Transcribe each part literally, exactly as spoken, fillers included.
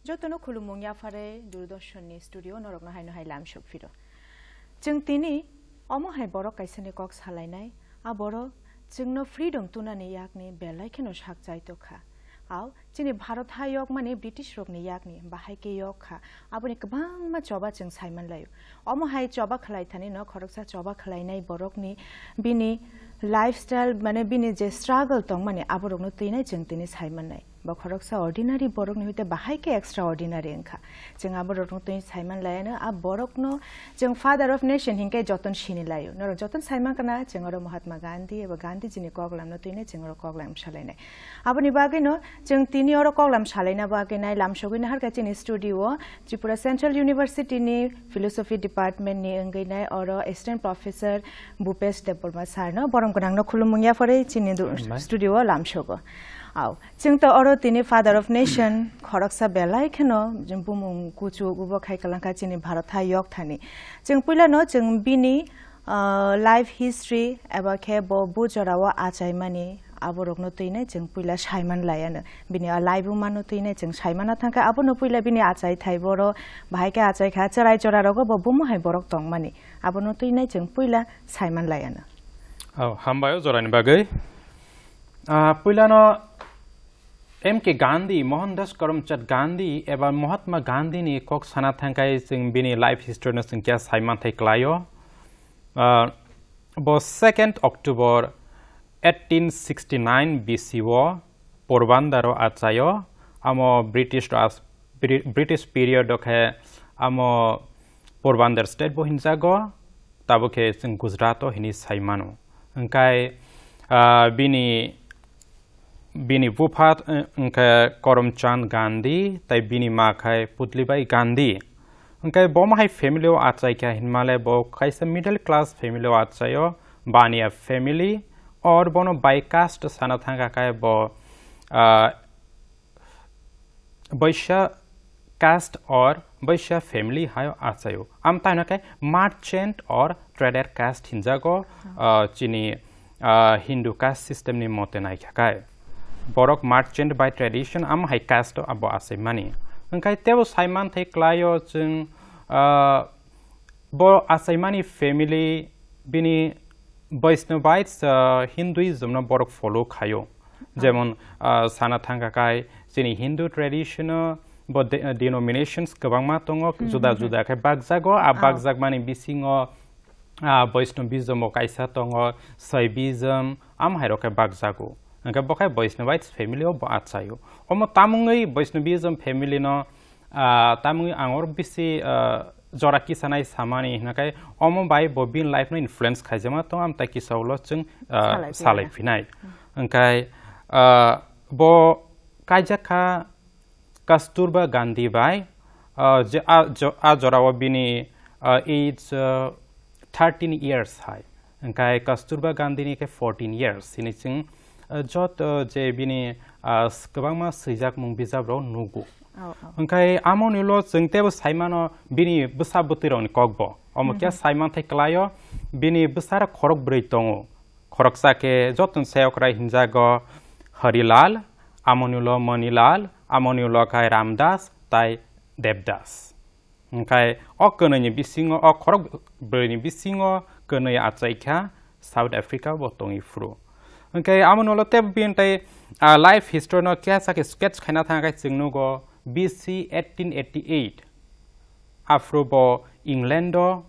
Jotono khulumung yapharwi Doordarshan ni studio norokno haino hai lamsok phiro. Chwng tini omo hai borok kaisani kok salainai, a borok chwngno freedom tunani yakni belai kheno sak chai tokha. Ao chini Bharat ha yok mani British rokni yakni bahai khe yok kha, aboni kwbangma choba chwng saiman laio. Omo hai choba khlai thani no khoroksa choba khlainai borokni bini lifestyle mane bini je struggle tongmani aborokno twinai chwng tini saimannai. Bo khoroksa ordinary borokni hoite bahai khe extraordinary wngkha. Chwng aborokno twi saiman laiano, a borokno chwng father of nation hinkhe joton sini laio. Norok joton saiman kana chwng oro Mahatma Gandhi eba Gandhiji ni koklamno twinai chwng oro koklam salainai. Aboni bagwino chwng tini oro koklam salaina bagwi nai lamsogwi naharkha chini studio o Tripura Central University ni Philosophy Department ni wngwi nai oro Assistant Professor Bhupesh Debbarma sir no borom gwnang no khulumung yapharwi chini du-, Khulumnai. Studio o lamsogo. Au, chwng to oro tini Father of Nation khoroksa belai kheno bumung kuchuk ubo khai kalangkha chini Bharat ha yok thani. Chwng puila no chwng bini, ah, life history eba khe bo bu jora o achaimani aborokno twinai chwng puila saiman laiano. Bini a life bumano twinai chwng saimana thangkha, abono puila bini achai thai boro bahai khe achai kha, chwrai chora rogo bo bumo hai borok tongmani. Abono twinai chwng puila saiman laiano. Oh, hambai o jorani bagwi. Ah, puilano M K Gandhi, Mohandas Karamchand Gandhi eba Mahatma Gandhi ni kok sana thangkhai chwng bini life history no chwng khe saiman thai klaio. Ah, bo second October eighteen sixty nine B C o Porbandar o achaio. Amo British ro as-, Bri-, British period o khe amo Porbandar state bo hinjago, tabo khe chwng Gujarat o hinwi sai mano. Hwnkhe, ah, bini, bini bupha, eh, hwnkhe Karamchand Gandhi, tai bini ma khai Putlibai Gandhi. Hwnkhe bo ma hai family o achai kha hinmale bo kaisa middle class family o achaio, Baniya family, or bono by caste sana thangkha khe bo, ah, Baisya caste or Baisya family hai achaio. Amtai no khe merchant or trader caste hinjago, ah, chini, ah, Hindu caste system ni mote naikha khai. Borok merchant by tradition am hai caste abo achaimani. Hwnkhe tebo saiman thai klaio chwng, ah, bo achaimani family bini Vaishnavites, ah, Hinduism no borok follow khaio. Jemon, ah, sana thangkha khai chini Hindu tradition o bo de-, denominations kwbangma tongo, juda juda khe bakjago, a bakjakmani bisingo, ah, Vaishnavism bo kaisa tongo, Shaivism, am hai rok khe bakjago. Hwnkhe bo khai Vaishnavites family o bo achaio. Omo tamungwi Vaishnavism family no, ah, tamungwi ang oro bisi, ah, jora kisanai samani hwnkhe omo bai bo bini life no influence khaijama tongo, amtai kisa ulo chwng, ah, salai phinai. Salai phinai. Hwnkhe, ah, bo kaijak kha Kasturba Gandhi bai, ah, je a, jo-, a jorao bini, ah, age, ah, thirteen years hai. Hwnkhe Kasturba Gandhi ni khe fourteen years. Sini chwng, ah, joto je bini, ah, s-, kwbangma swijak mung bijap rok nugo. Oh, oh. Hwnkhe amoni ulo chwng tebo saimano bini bwsa bwtwi rokni kokbo. Omo khe saiman thai klaio, bini bwsarok khorok bwrwi tongo. Khoroksa khe jotono sayokrai hinjago Harilal, amoni ulo Manilal, amoni ulo khai Ramdas tai Devdas. Hwnkhe o kwnwini bisingo, o khorok bwrwini bisingo kwnwi achaikha South Africa bo tongwi phuru. Hwnkhe amoni ulo tei bini tai, ah, life history no kisa khe sketch khaina thangkhe chwng nugo B C eighteen eighty eight. Aphuru bo England o,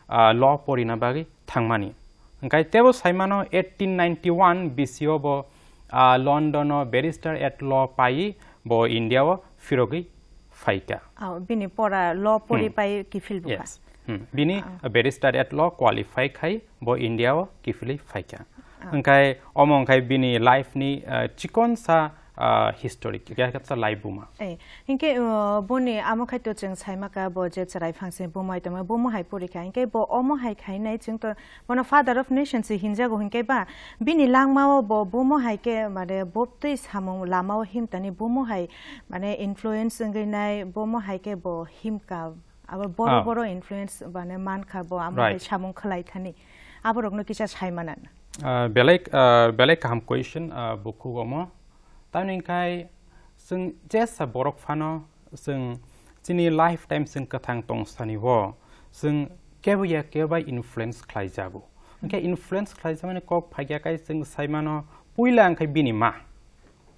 ah, law porina bagwi thangmani. Hwnkhe tebo saimano eighteen ninety one B C o bo, ah, London o barrister at law pai bo India o phirogwi phaikha. Oh, bini pora law pori pai kiphil bukha. Yes. Hmm. Bini, ah, barrister at law qualify khai bo India o kiphilwi phaikha. Ah. Hwnkhe omo wngkha bini life ni, ah, chikonsa, ah, history, kisa laibuma. Eh, hinkhe, uh, boni amo khai to chwng saimaka bo je chwrai phangse bumai tongma bumo hai porikha. Hinkhe bo omo hai khainai chwng to bono father of nation se hinjago hinkhe ba bini langmao bo bumo hai khe mane bobtwi samung lamao himtani bumo hai mane influence wngwi nai bumo hai khe bo himka abo boro boro influence mane mankha bo amo hai samung khlai thani aborokno kisa saimana. Ah, belai, ah, belai kaham question, ah, bukhuk omo. Tamni khai chwng jesa borok phano Chwng chini lifetime chwng kwthang tong sani o chwng kebo ya kebo bai influence khlai jago. Hwnkhe influence khlai jakmani kok phai ya kai chwng sai mano puila hwnkhe bini ma.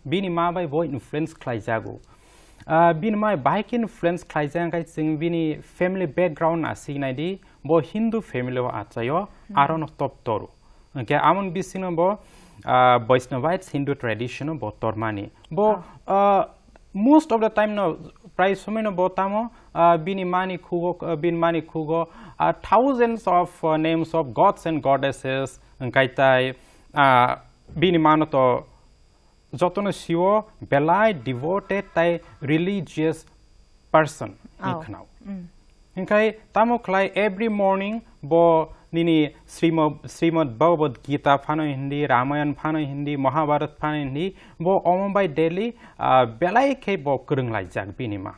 Bini ma bai bo influence khlai jago. Ah, bini ma bai khe influence khlai jak hwnkhe chwng bini family background na si nai di, bo Hindu family o achaio, aro no top toru. Hwnkhe amon bisingno bo, ah, Vaishnavite Hindu tradition o bo tormani. Bo, ah, most of the time no, prai somoi no bo tamo, ah, bini mani khugo, ah, bini mani khugo, ah, thousands of, ah, names of gods and goddesses, hwnkhe tai, ah, bini mano to jotono siwo belai devoted tai religious person wng khwnao. Hwnkhe tamo khlai every morning bo nini Srimad, Srimad Bhagavad Gita phano hindi, Ramayan phano hindi, Mahabharat phano hindi, bo omo bai daily, ah, belai khe bo kwrwng laijak bini ma.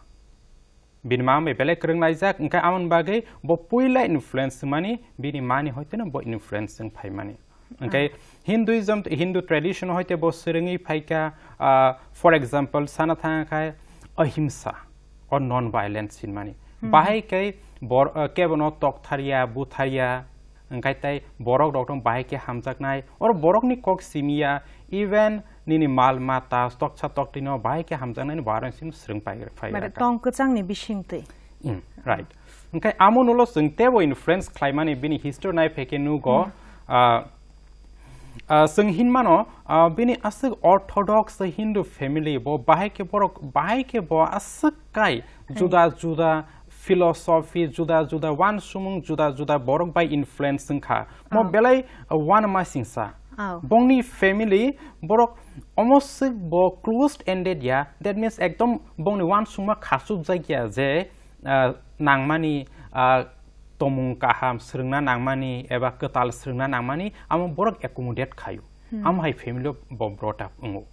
Bini ma bai belai kwrwng laijak, hwnkhe amoni bagwi bo puila influence wngmani, bini mani hoiteno bo influence wng phaimani. Hwnkhe Hinduism, Hindu tradition hoite bo swrwngwi phaikha, ah, for example, sana thangkha ahimsa or non-violence hinmani. Bahai khe bor-, ah, kebono toktharya, butharya, hwnkhe tai borok rok tong bahai khe hamjaknai, or borokni kok simiya, even nini mal mata, toksa toktino bahai khe hamjaknai ni barang sim swrwng pai, pai Mane rwkha. Tong kwchangni bisingtwi. Mm, right. Hwnkhe amo nulo chwng tebo influence khlaimani bini history nai phai khe nugo, ah, ah, chwng hinmano, ah, bini aswk orthodox Hindu family bo bahai khe borok, bahai khe bo aswk kai juda juda philosophy, juda juda wansumung, juda juda borok bai influence wngkha. Mo belai, uh, wanama singsa. Bongni family borok almost bo closed ended ya. That means ekdom bongni wansukma khasuk jak ya je, uh, nangmani, uh, tomung kaham swrwngna nangmani eba kwtal swrwngna nangmani amo borok accommodate khaio. Amo hai family o bo brought up wngo.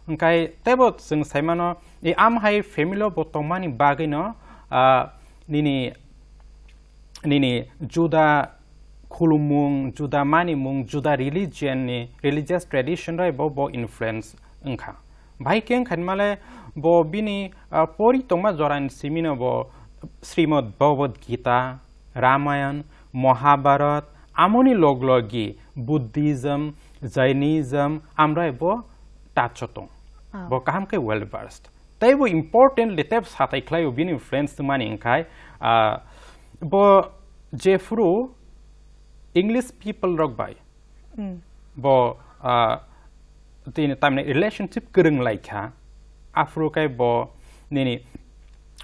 Hwnkhe teibo chwng saimano, e am hai family o bo tongmani bagwino, ah, nini, nini juda khulumung, juda manimung, juda religion ni, religious tradition bai bo, bo influence wngkha. Bahai khe wngkha hinmale bo bini, ah, pori tongma jorani simino bo Srimad Bhagavad Gita, Ramayan, Mahabharat, amoni log logi Buddhism, Jainism, amrai bo touch o tong. Bo kaham khe well versed. Tei bo importantly, tei bo satai khlai o bini influence mani wngkhai, ah, bo jephuru English people rok bai bo, ah, tini tamni relationship kwrwng lai kha, aphuru khe bo nini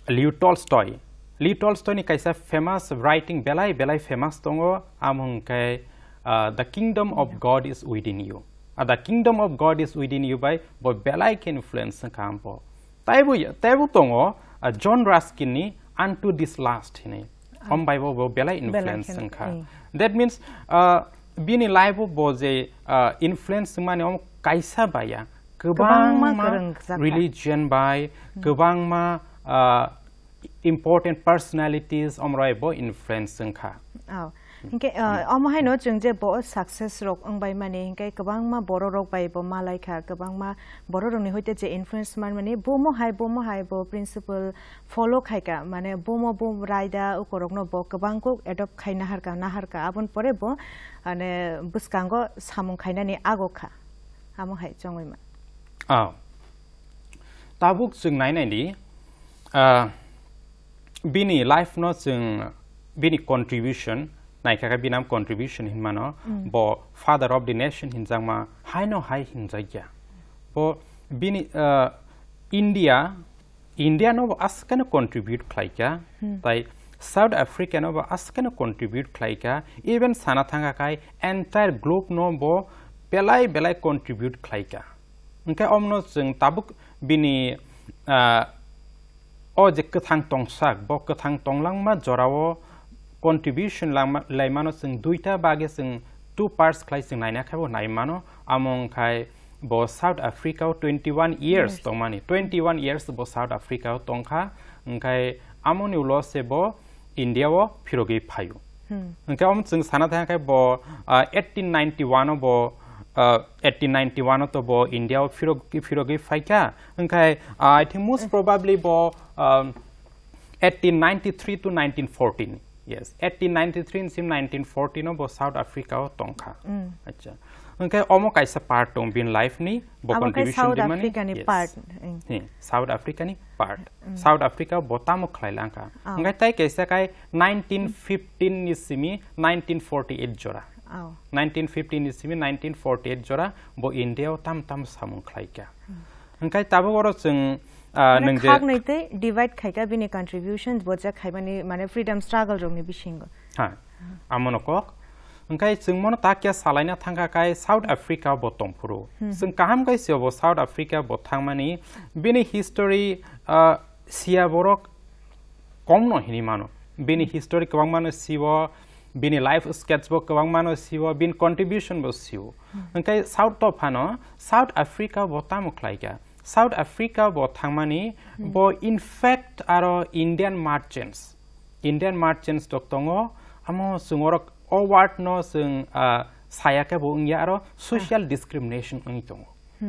Leo Tolstoy. Leo Tolstoy ni kaisa famous writing belai belai famous tongo, amo hwnkhe, ah, The Kingdom of God is Within You. Ah, The Kingdom of God is Within You bai bo belai khe influence wngkha ampo. Taibo, taibo tongo, ah, John Ruskin ni Unto This Last hinwi. Om bai bo, bo belai influence wngkha. That means, ah, bini life o bo je, ah, influence wngmani om kaisa baya. Kwbangma kwrwng kwchak kha. Religion bai, kwbangma, ah, important personalities omroi bo influence wngkha. Oh. Hinkhe, uh, omo haino chwng je bo success rok wngbai mani, hinkhe kwbangma borok rok bai bo malai kha, kwbangma borok rokni hoite je influence man mani, bomo hai, bomo hai bo principle follow khai kha, mane bomo bo raida ukorokno bo kwbang kuk adopt khai nahar kha, nahar kha, aboni pore bo, mane, bwskango samung khainani ago kha, amo hai chongwi ma. Ah. Tabuk chwng nai nai di, ah, bini life no chwng bini contribution, naikha khe bini contribution hinmano, bo father of the nation hinjakma, haino hai hinjakya. Bo bini, ah, India, India no bo askano contribute khlaikha, tai South Africa no bo askano contribute khlaikha, even sana thangkha khai entire globe no bo belai belai contribute khlaikha. Hwnkhe omno chwng tabuk bini, ah, o je kwthang tongsak, bo kwthang tonglangma jorao contribution langma-, laimano chwng duita bage chwng two parts khlai chwng naina khe bo nai mano. Amo wngkhai bo South Africa o twenty one years tongmani, twenty one years bo South Africa o tongkha, hwnkhe amoni ulo se bo India o phirogwi phaio. Hwnkhe omo chwng sana thangkhe bo, ah, eighteen ninety one o bo uh, eighteen ninety-one o to bo India o phirok phirogwi phaikha, hwnkhe, uh, I think most probably bo, um, eighteen ninety-three to nineteen fourteen, yes, eighteen ninety-three ni sim nineteen fourteen o bo South Africa o tongkha. Acha, hwnkhe omo kaisa part tong bini life ni, bo Abo khe contribution South rimani, Africa ni yes. Part. Hi, South Africa ni part. South Africa bo tamo khlai langkha. Oh. Hwnkhe tai kaisa kai nineteen fifteen ni simi nineteen forty-eight jora. Oh. Nineteen fifteen ni simi nineteen forty-eight jora bo India o tam tam samung khlaikha. Hwnkhe tabuk oro chwng, ah, Mane nwng je khaknwi tei divide khaikha bini contribution bo je khaimani mane freedom struggle rokni bisingo. Ha, amono kok. Hwnkhe chwng mono takya salaina thangkha kai South Africa bo tongphuru. Chwng kaham kai sio bo South Africa bo thangmani bini history, ah, sia borok kom no hini mano. Bini history kwbangma no sio, bini life sketch bo kwbangma no sio, bini contribution bo sio. Hwnkhe South to phano South Africa bo tamo khlaikha. South Africa bo thangmani bo in fact aro Indian merchants. Indian merchants rok tongo, amo chwng orok o word no chwng, ah, saya khe bo wngya aro social discrimination wngwi tongo.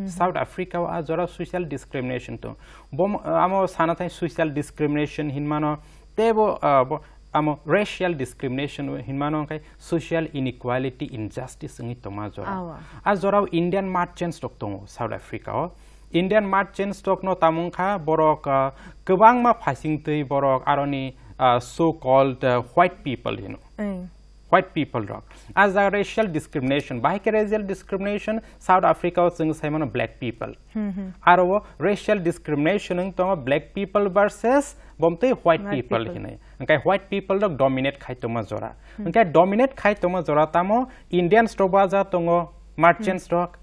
South Africa o a jora social discrimination tongo. Bo, ah, amo sana thai social discrimination hinmano tebo, ah, bo, amo racial discrimination hinmano hwnkhe social inequality, injustice wngwi tongma jora. Awa. A jora o Indian merchants rok tongo South Africa o. Indian merchants rok no tamo wngkha borok, ah, kwbangma phasing twi borok aroni, ah, so called, ah, white people hino. White people rok. A jaga racial discrimination. Bahai khe racial discrimination South Africa o chwng sai mano black people. Aro o racial discrimination wng tongo black people versus bomtwi white people hinwi. Hwnkhe white people rok dominate khai tongma jora. Hwnkhe dominate khai tongma jora tamo Indians rok bo a jaga tongo, merchants rok.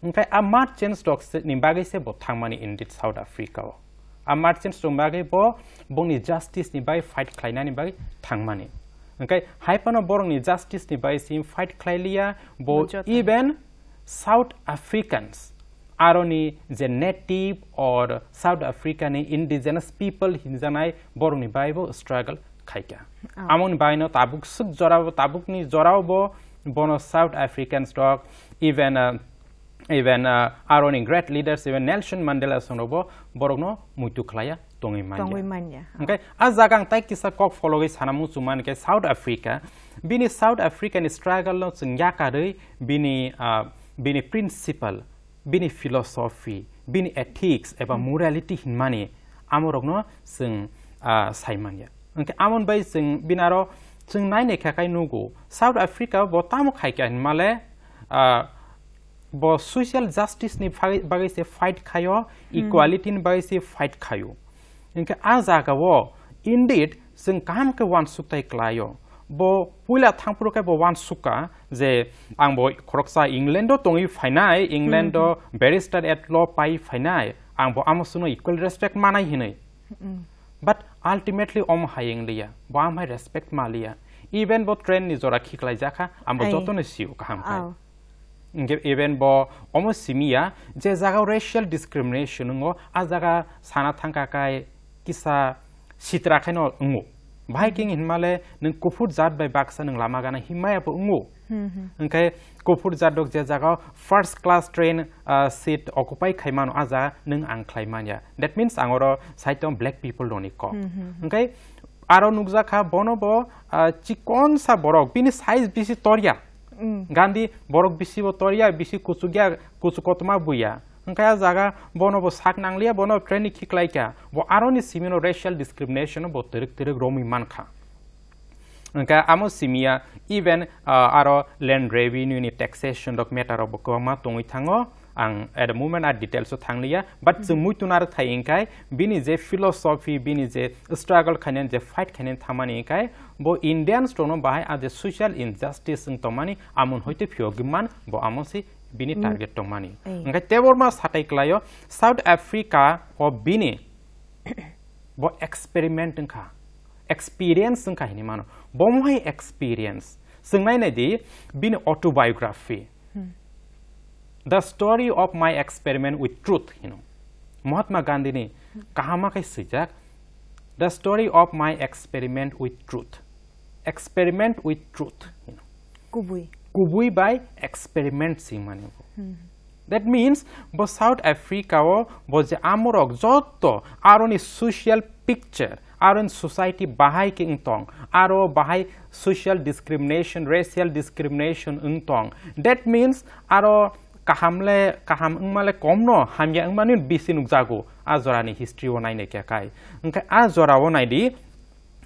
Hwnkhe a merchants rok se, ni bagwi se bo thangmani indeed South Africa o. A merchants rok bagwi bo bongni justice ni bagwi fight khlainani bagwi thangmani. Hwnkhe hai phano borokni justice ni bagwi se fight khlai liya, bo even South Africans, aroni je native or South Africa ni indigenous people hinjanai borokni bagwi bo struggle khaikha. Amoni bagwino tabuk swk jorao, tabukni jorao bo bono South Africans rok, even, uh, even, uh, aroni great leaders, even Nelson Mandela songrokbo borokno muitu khlaiya tongwi manya. Tongwi manya. Hwnkhe a jaga ang tai kisa kok phologwi sana muchung mani khe South Africa, bini South Africa ni struggle no chwng yakarwi bini, uh, bini principle, bini philosophy, bini ethics eba morality hinmani amorokno chwng, ah, sai manya. Hwnkhe amon bai chwng bini aro chwng nai nai kha khai nugo, South Africa bo tamo khai kha hinmale, ah, bo social justice ni phai-, bagwi se fight khaio, equality ni bagwi se fight khaio. Hwnkhe a jaga o indeed chwng kaham khe uansukthai klaio. Bo puila thangphuru khe bo uansukha je ang bo khoroksa England o tongwi phainai, England o barrister at law pai phainai, ang bo amo chwngno equal respect manai hinwi. But ultimately omo hai wng liya, bo amhai respect ma liya. Even bo train ni jora khiklai jakha, ang bo jotono sio kaham khai. Hwnkhe even bo omo simi ya je jaga racial discrimination wngo, a jaga sana thangkha kai kisa sitra khaino wngo. Bahai khe hinmale nwng kuphur jat bai baksa nwng lama gana hinmaya bo wngo. Hwnkhe kuphur jat rok je jaga first class train, ah, seat occupy khai mano, a jaga nwng ang khlai manya. That means ang oro side tong black people roni kok. Hwnkhe aro nukjakha bono bo, ah, chikonsa borok, bini size bisi torya. Gandhi borok bisi bo torya, bisi kuchukya, kuchuk kotorma buya. Hwnkhe a jaga bono bo sak nangliya, bono train ni khiklaikha. Bo aroni simino racial discrimination bo twrwk twrwk romwi mankha. Hwnkhe amo simiya even, ah, aro land revenue ni taxation rok matter rok bo kwbangma tongwi thango. Ang at the moment a details o thangliya, but chwng muitu narwk thai hwnkhe bini je philosophy, bini je struggle khainani, je fight khainani thamani hwnkhe bo Indians rokno bahai a je social injustice wng tongmani amon hoite phiyogwi man bo amo se bini target tongmani. Hwnkhe Debbarma satai klaio South Africa o bini bo experiment wngkha, experience wngkha hinwi mano. Bo mohai experience? Chwng nai nai di bini autobiography. The Story of My Experiment with Truth hino. Mahatma Gandhi ni kahama khe swijak, The Story of My Experiment with Truth. Experiment with Truth hino. Kubui. kubui bai experiment singmani bo. Hmm. That means, bo South Africa o bo je amorok jotto aroni social picture, aroni society bahai ke wng tong, aro bahai social discrimination, racial discrimination wng tong. That means, aro kaham le, kaham wngma le kom no, hamya wngmani bisi nukjago, a jorani history o nainai khe kai. Hwnkhe a jora o naidi,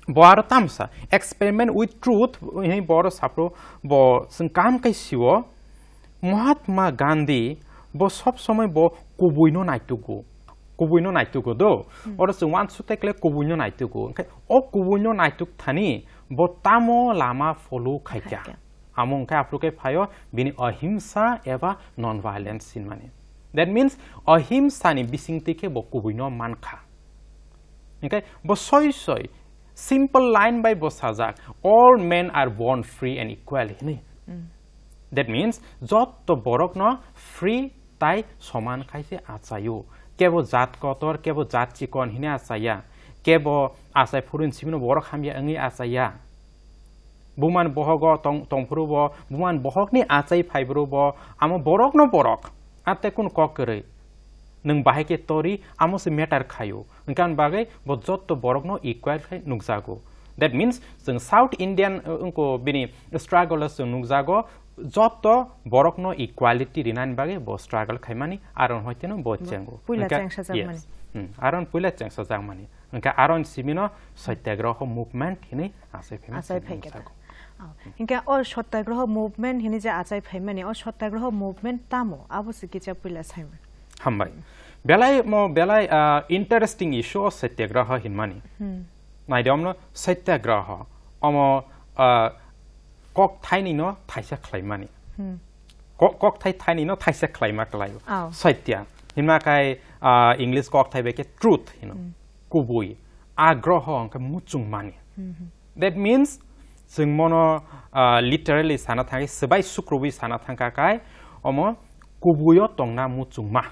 bo aro tamsa, experiment with truth, hwnwi bo aro sapro, bo chwng kaham khe sio, Mahatma Gandhi bo sob somoi bo kubuino naitugo, kubuino naitugo do, hmm, oro chwng uansuk tai kle kubuino naitugo, hwnkhe o kubuino naituk thani bo tamo lama follow khaikha. Khaikha. Amo hwnkhe aphuru khe phaio bini ahimsa eba non-violence hinmani. That means ahimsa ni bisingtwi khe bo kubuino mankha. Hwnkhe bo soi soi simple line bai bo sajak, "All men are born free and equal," hinwi. Mm. That means jotto borokno free tai soman khai se achaio. Kebo jat kotor, kebo jat chikon hinwi achaya. Kebo achai phuru ni simi no borok hamya wngwi achaya. Buman bohogo tong-, tongphuru bo, buman bohokni achai phaiburu bo, amo borokno borok, ate kun kok kwrwi. Nwng bahai khe tori, amo se matter khaio. Hwnkhe ani bagwi bo jotto borokno equal khai nukjago. That means, chwng South Indian, uh, wngko bini struggle o chwng nukjago, jotto borokno equality rinani bagwi bo struggle khaimani, aron hoiteno bo Bo chengo. Puila Hwnkhe, chengsajakmani. Yes. Hmm, aron puila chengsajakmani. Hwnkhe aron simino satyagraho movement hinwi achai phaimani Achai chwng phaikha nukjago. ta. Oh. Hwnkhe o satyagraho movement hinwi je achai phaimani, o satyagraho movement tamo? Abo se kicha puila saimani. Hambai. Belai mo belai, ah, interesting issue o satyagraho hinmani. Hmm. Naidi omno satyagraho. Omo, ah, kok thaini no thaisa khlaimani. Hmm. Ko-, kokthai thaini no thaisa khlaima khlaio. Oh. Satya. Hinma kai, ah, English kokthai bai khe truth hino. Hmm. Kubui. Agroho hwnkhe muchungmani. Hmm, hmm. That means, chwng mono, ah, literally sana thangwi, swbai sukrubwi sana thangkha kai, omo kubuio tongna muchungma.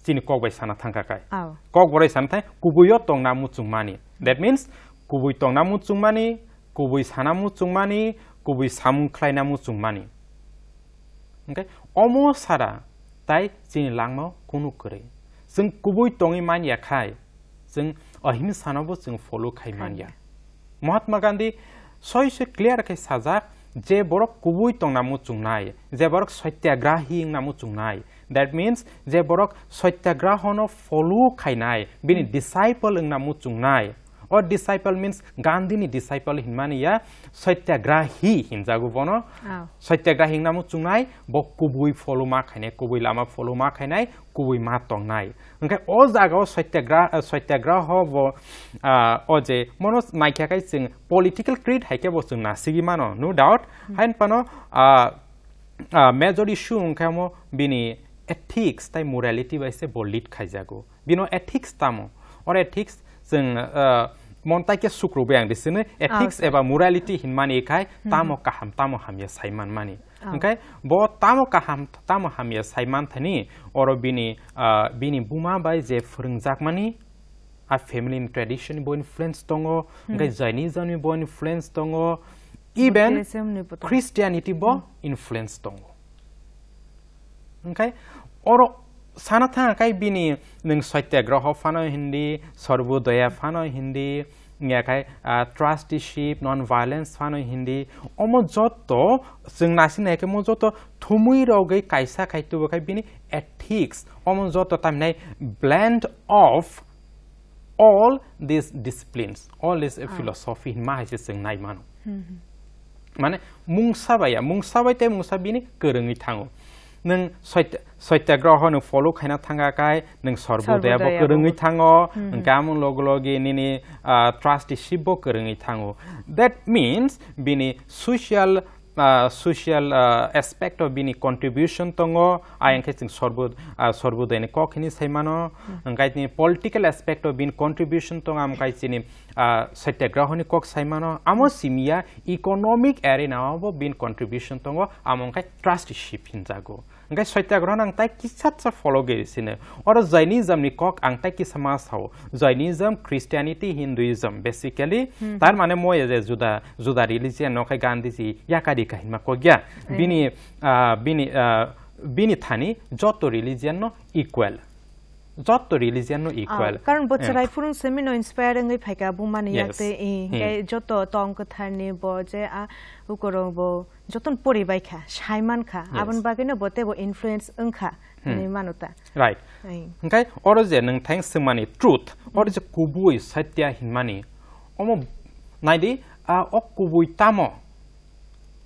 Chini kok bai sana thangkha kai. Oh. Kok borai sana thang, kubuio tongna muchungmani. That means, kubui tongna muchungmani, kubui sana muchungmani, kubui samung khlaina muchungmani. Hwnkhe omo sara tai chini langmao kunu kwrwi. Chwng kubui tongwi manya khai, chwng ahimsanobo chwng follow khai manya. Mahatma Gandhi soi soi clear khe sajak, je borok kubui tongna muchungnai, je borok satyagrahi wngna muchungnai, that means je borok satyagrahono follow khainai, bini Hmm. disciple wngna muchungnai, O disciple means Gandhi ni disciple hinmani ya, satyagrahi hinjago bono. Oh. Satyagrahi hingna muchungnai, bo kubui follow ma khainai, kubui lama follow ma khainai, kubui ma tongnai. Hwnkhe o jaga o satyagra-, satyagraho bo, ah, o je mono naikha kai chwng political creed hai khe bo chwng nasigi mano, no doubt. Hmm. Hain pano, ah, ah, major issue hwnkhe omo bini ethics tai morality bai se bo lead khaijago. Bino ethics tamo? Oro ethics chwng, uh, montai khe sukrubui ang di sini ethics Ah, eba morality hinmani khai Hmm, tamo hmm. kaham, tamo hamya sai manmani. Ah. Hwnkhe bo tamo kaham, tamo hamya sai manthani oro bini, uh, bini buma bai je phwrwngjakmani, a family ni tradition bo influence tongo, hwnkhe Hmm. Jainism ni bo influence tongo, even Buddhism ni bo tongo. Christianity bo Hmm. influence tongo. Hwnkhe oro sana thang khai bini nwng satyagraho phano hindi, sarbodoya phano hindi, wngya khai, ah, trusteeship, non-violence phano hindi, omo jotto chwng naising nai khe omo jotto thumui rogwi kaisa khai tubu khai bini ethics, omo jotto tamhinai blend of all these disciplines, all this, uh, Oh. philosophy hinma hai se chwng nai mano. Hmm, hmm. Mane mungsa bai ya, mungsa bai tei mungsa bini kwrwngwi thango. Nwng soit-, satyagraho nwng follow khaina thangkha kai, nwng sarbodoya bo Sarbodoya kwrwngwi bo. thango, Hmm, hmm. hwnkhe amo logi logi nini, ah, trusteeship bo kwrwngwi thango. That means bini social ah, social, ah, aspect o bini contribution tongo, ayang khe chwng sorbo-, ah, sorbodayani kok hini sai mano, Hmm. hwnkhe tini political aspect o bini contribution tongo, amkhe chini, ah, satyagrahoni kok sai mano, amo Hmm. simiya economic arena o bo bini contribution tongo, amo wngkhe trusteeship hinjago. Hwnkhe Satyagraha no ang tai kisa sa follow gwi sino. Oro Jainism ni kok ang tai kisa ma sao. Jainism, Christianity, Hinduism, basically, tar mane moya je juda, juda religion no khai Gandhiji yakari kahinma kok ya. Bini, ah, bini, ah, bini thani joto religion no equal. Joto religion no equal. Ah, karon bo chwrai phurung simi no inspire wngwi phaikha bumani yak tei, eh, hwnkhe joto tong kwtharni bo je a ukorok bo joton poribai kha, saiman kha. Aboni bagwino bo teibo influence wngkha hinwi mano ta. Right. Hwnkhe oro je nwng thang swngmani truth, oro je kubui satya hinmani, omo naidi, ah, o kubui tamo?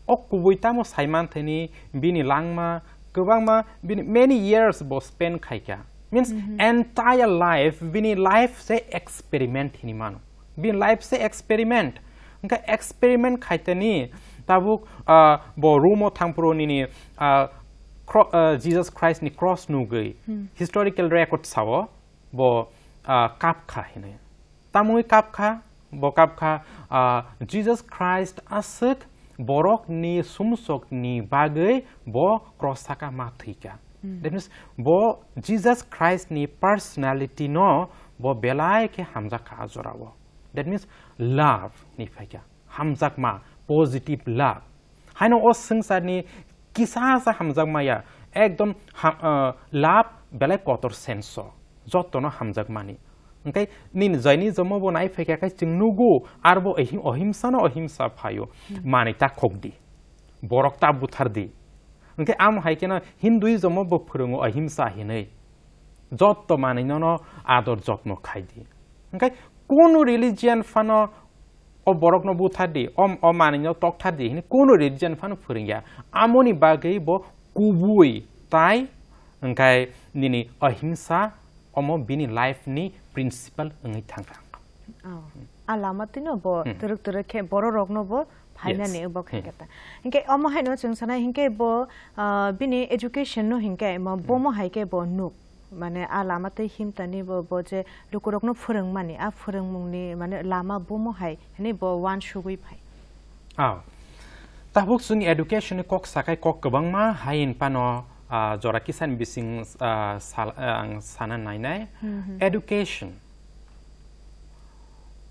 O kubui tamo saiman thani bini langma kwbangma bini many years bo spend khaikha. Means entire life bini life se experiment hini mano. Bini life se experiment. Hwnkhe experiment khaitani tabuk, ah, bo room o thangphuru nini, ah, cro-, ah, Jesus Christ ni cross nugwi historical record sao bo, ah, kap kha hinwi. Tamwi kap kha, bo kap kha, ah, Jesus Christ aswk borokni sumsokni bagwi bo cross saka ma thwikha. That means bo Jesus Christ ni personality no bo belai khe hamjak kha a jorao. That means love ni phaikha, hamjakma, positive love. Haino o swngcharni kisa sa hamjakma ya, ekdom ha-, ah, love belai kotor sense o, jotono hamjakmani. Hwnkhe nini Jainism bo nai phaikha khe chwng nugo, arbo ahi-, ohimsa no ohimsa phaio, manwi ta khokdi, borok ta buthardi. Hwnkhe amo hai kheno Hinduism bo phwrwngo ahimsa hinwi. Jotto manwino no ador jotno khaidi. Hwnkhe kunu religion phano o borokno buthardi, o, o manwino toktardi hinwi kunu religion phano phwrwngya. Amoni bagwi bo kubui tai hwnkhe nini ahimsa omo bini life ni principle wngwi thangkha. Oh. A lama tino bo twrwk twrwk khe borok rokno bo phainani bo khaikha ta. Hinkhe omo haino chwng sanai hinkhe bo, ah, bini education no hinkhe mo bomo hai khe bo nuk. Mane a lama tei himtani bo, bo je lukurokno phwrwngmani, a phwrwngmungni mane lama bomo hai hwnwi bo uansugwi phai. Ah. Tabuk chwng education ni kok sakai kok kwbangma hai hinphano, ah, jora kisa ni bising, ah, sal-, ah, ang sana nainai. Education.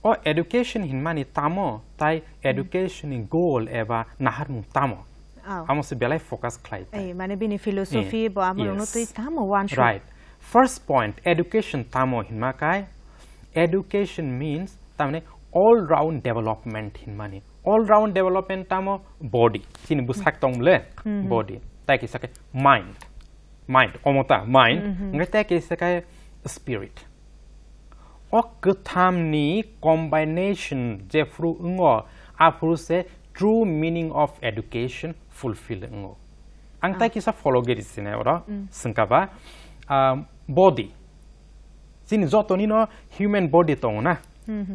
O education hinmani tamo, tai education ni goal eba naharmung tamo? Oh. Amo se belai focus khlai tai. Ei, mane bini philosophy bo amo rokno twi tamo uansuk. Right. First point, education tamo hinma kai? Education means tamni all round development hinmani. All round development tamo body. Chini bwsak tong le body. Tai kisa khe mind. Mind, omo ta mind. Ngai tai kisa khe spirit. O kwthamni combination jephru wngo, aphuru se true meaning of education fulfill wngo. Ang tai kisa follow giri sine oro, swngkaba, ah, body. Chini jotoni no human body tongo na.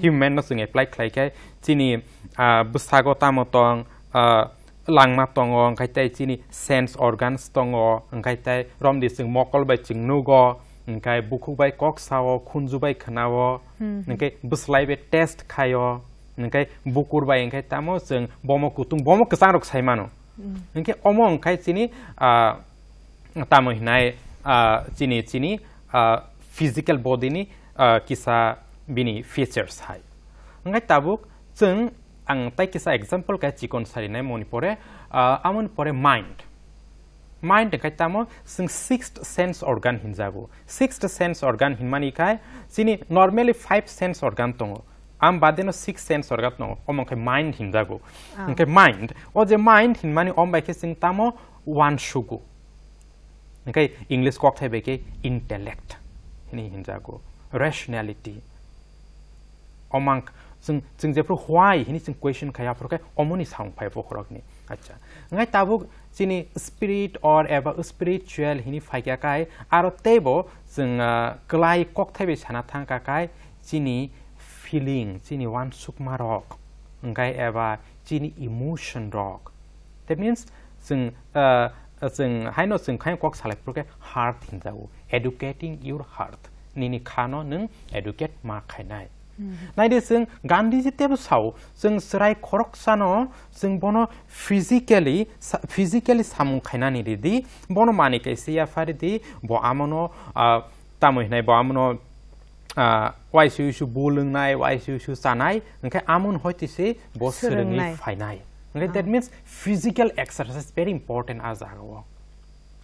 Human no chwng apply khlai khe chini, ah, bwsago tamo tong, ah, langma tongo, hwnkhe tei chini sense organs tongo, hwnkhe tei romdi chwng mokol bai chwng nugo, hwnkhe bukhuk bai kok sao, khunju bai khwnao, hwnkhe bwslai bai test khaio, hwnkhe bukur bai hwnkhe tamo chwng bomo kutung, bomo kwchang rok sai mano. Hwnkhe omo hwnkhe chini, ah, tamo hinai, ah, chini, chini, ah, physical body ni, ah, kisa bini features hai. Hwnkhe tabuk chwng ang tai kisa example khe chikon sarinai moni pore, ah, amoni pore mind. Mind hwnkhe tamo chwng sixth sense organ hinjago. Sixth sense organ hinmani khai chini normally five sense organ tongo. Am badeno sixth sense organ tongo. Omo khe mind hinjago. Ah. Hwnkhe mind, o je mind hinmani om bai khe chwng tamo uansugo. Hwnkhe English kokthai bai khe intellect hinwi hinjago, rationality. Omang chwng, chwng jephru why hinwi chwng question khai, aphuru khe omoni sound phai bokhorokni. Acha. Hwnkhe tabuk chini spirit or eba spiritual hinwi phaikha khai, aro teibo chwng, ah, kwlai kokthai bai sana thangkha khai chini feeling, chini uansukmarok, hwnkhe eba chini emotion rok. That means, chwng, ah, chwng haino chwng khaino kok salai phuru khe heart hinjago. Educating your heart. Nini khano nwng educate ma khainai. Naidi chwng Gandhiji tebo sao, chwng chwrai khoroksano chwng bono physically sa-, physically samung khainani ridi, bono mani kaisa yapharidi, bo amono, ah, tamo hinai bo amono, ah, waisi uisu bu lwngnai, waisi uisu chanai, hwnkhe amon hoitise bo swrwngwi Swrwngnai. phainai. Hwnkhe that Ah. means physical exercise very important a jagao.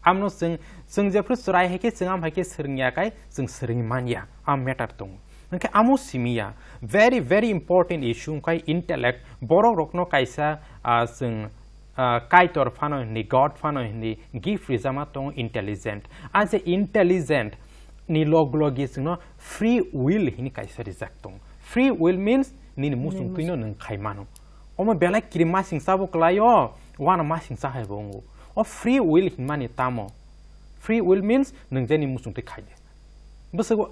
Amno chwng, chwng jephru chwrai hai khe chwng am hai khe swrwngya kai chwng swrwngwi manya, am matter tongo. Hwnkhe amo simiya, very, very important issue wngkha intellect, borok rokno kaisa, ah, chwng, ah, Kaitor phano hindi, God phano hindi, gift rijama tongo intelligent. A je intelligent ni log logi chwngno free will hini kaisa rijak tongo. Free will means nini muchung Nini twino nwng khai mano. Omo belai kiri masing chabo kwlaio, uano masing cha hai bo wngo. O free will hinmani tamo? Free will means nwng jeni muchung twi khai de. Bwswgo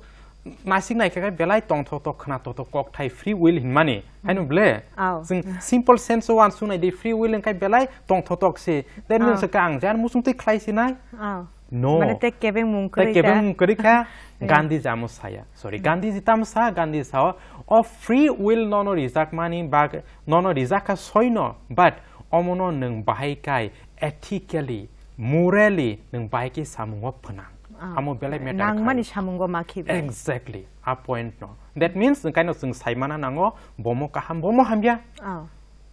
nasik naikha khe belai tongthok tok khna tok tok kok thai free will hinmani. Haino ble? Ao. Chwng simple sense o uansuk nai di free will hwnkhe belai tongthok tok se. That means Ao. khe ang jan muchung twi khlai sinai? Ao. No. Mane tei kebeng mung Tei kwrwi kebeng kha. mung kwrwi kha. Gandhi jamo saya. Sorry, Gandhi ji tamo sa, Gandhi sao, o free will nono rijak mani bag, nono rijak kha soino, but omono nwng bahai kai ethically, morally nwng bahai khe samungo phnang. Ah, Amo belai matter nangmani khaio. samungo ma khibi. Exactly, a point no. That means, nkaino chwng saimana nango, bomo kaham, bomo hamya. Ah.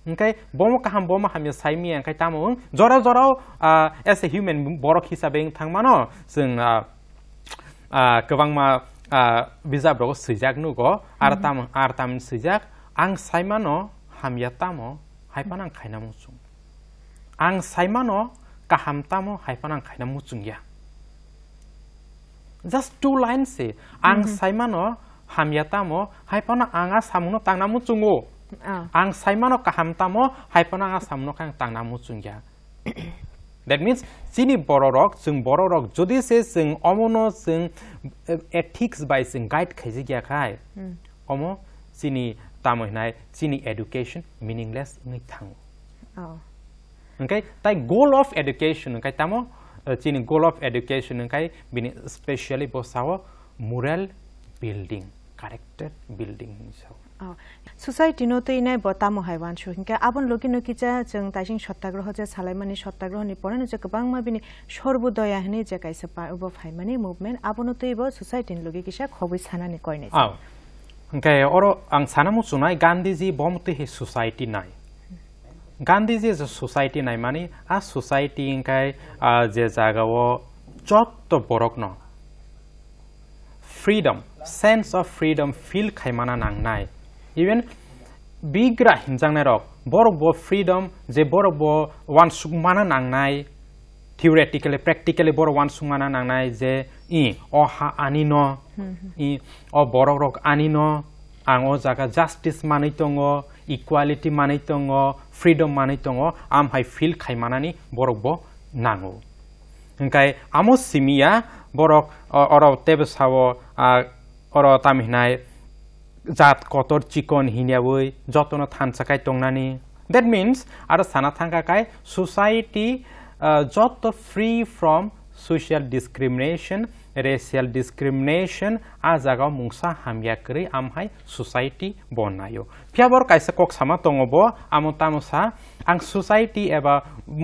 Hwnkhe bomo kaham, bomo hamya saimiya, hwnkhe tamo wng? Jora jorao, ah, as a human borok hisabe wng thangmano, chwng, ah, ah, kwbangma, ah, bijap rogo swijak nugo, ar Mhm. tam, ar tam swijak, ang saimano hamya tamo, hai phano ang khaina muchung. Ang saimano kaham tamo, hai phano ang khaina muchungya. Just two lines se, ang Mhm. saimano hamya tamo, hai phano ang a samungno tangna muchungo. Ah. Ang saimano kaham tamo, hai phano ang a samungno khe ang tangna muchungya. That means, chini bororok, chwng bororok, jodi se chwng omono chwng, eh, ethics bai chwng guide khaijak ya khai, Hmm. omo chini tamo hinai, chini education meaningless wngwi thango. Oh. Hwnkhe tai goal of education hwnkhe tamo, eh, chini goal of education hwnkhe bini specially bo sao moral building, character building hinwi sao. Oh. Society no twi nai bo tamo hai uansuk hinkhe aboni logi no kisa chwng taising sotyagroho je salaimani sotyagroho ni pore no je kwbangma bini sorbodoya hinwi je kaisa pa-, bo phaimani movement abono twi bo society ni logi kisa khobwi sanani koinai. Oh. Hwnkhe oro ang sana muchungnai Gandhiji bo motwi he society nai. Gandhiji je society naimani, a society hwnkhe, ah, je jagao jotto borokno freedom, sense of freedom feel khaimana nangnai. Even bigra hinjaknairok, borok bo freedom, je borok bo uansukmana nangnai, theoretically, practically borok uansukmana nangnai je, i, o ha anino, Hmm, hmm. i, o borokrok anino, ang o jaga justice manwi tongo, equality manwi tongo, freedom manwi tongo, am hai feel khaimanani borok bo nango. Hwnkhe amo simiya borok, o, oro teibo sao, ah, oro tamo hinai jat kotor chikon hinyawi jotono thansa kai tongnani. That means, aro sana thangkha kai society, ah, joto free from social discrimination, racial discrimination, a jagao mungsa hamya kwrwi amhai society bo naio. Phiya boro kaisa kok sama tongo bo, amo tamo sa, ang society eba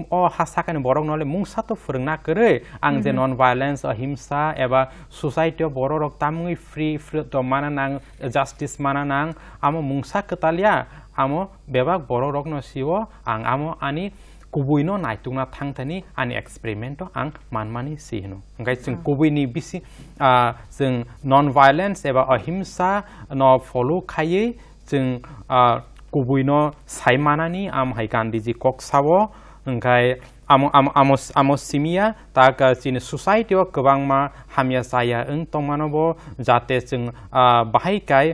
o ha sakani borok nole mungsa to phwrwngna kwrwi, ang je Mhm. non violence, ahimsa eba society o borok rok tamungwi free, freedom mana nang, justice mana nang, amo mungsa kwtal ya, amo bebak borok rokno sio ang amo ani kubui no naitukna thangthani ani experiment o ang manmani si hino. Hwnkhe chwng Ah. kubui ni bisi, ah, chwng non violence eba ahimsa no follow khaiwi chwng, ah, kubui no sai manani am hai Gandhiji kok sao. Hwnkhe amo, amo, amo, amo simiya tak, ah, chini society o kwbangma hamya chaya wng tongmano bo jate chwng, ah, bahai kai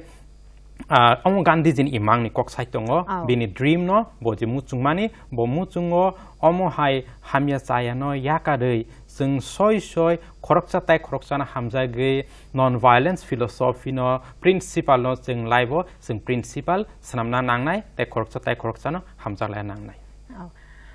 Ah, omo Gandhiji ni imang ni kok sai tongo, Ao. bini dream no bo je muchungmani, bo muchungo omo hai hamya chaya no yakarwi chwng soi soi khoroksa tai khoroksa no hamjagwi non violence philosophy no principle no chwng laibo chwng principle swnamna nangnai tei khoroksa tai khoroksa no hamjak lai nangnai. Ao.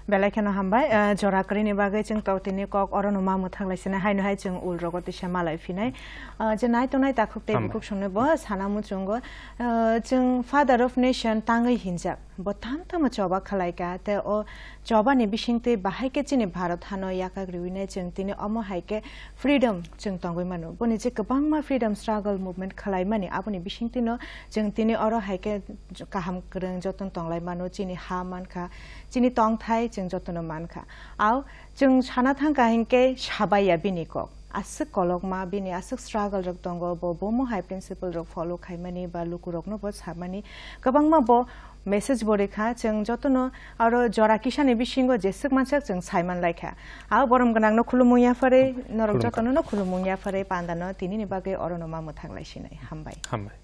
Belai kheno hambai, eh, jora kwrwini bagwi chwng tok tini kok oro no ma mwthang lai sini, haino hai chwng ul rogo tisa malai phinai. Eh, je nai tongnai takhuk tei Hambai. bukhuk songno bo sana muchungo. Eh, chwng Father of Nation tangwi hinjak, bo tam tamo choba khlai ka, tei o choba ni bising twi bahai khe chini Bharat hano yakak riwi nai chwng tini omo hai khe freedom chwng tongwi mano. Boni je kwbangma freedom struggle movement khlai mani, aboni bising twi no chwng tini oro hai khe kaham kwrwng joton tonglai mano, chini ha man kha, chini tongthai chwng jotono man kha. Au chwng sana thang kha hinkhe sabai ya bini kok. Aswk kolokma bini aswk struggle rok tongo, bo bomo hai principle rok follow khaimani ba lukurokno bo samani kwbangma bo message bo rikha. Chwng jotono aro jora kisani bisingo jeswk mansak chwng saiman laikha. Au borom gwnangno khulumung yapharwi, norok Khulumkha. jotono no khulumung yapharwi pandano tinini bagwi orono ma mwthang lai sinai. Hambai. Hambai.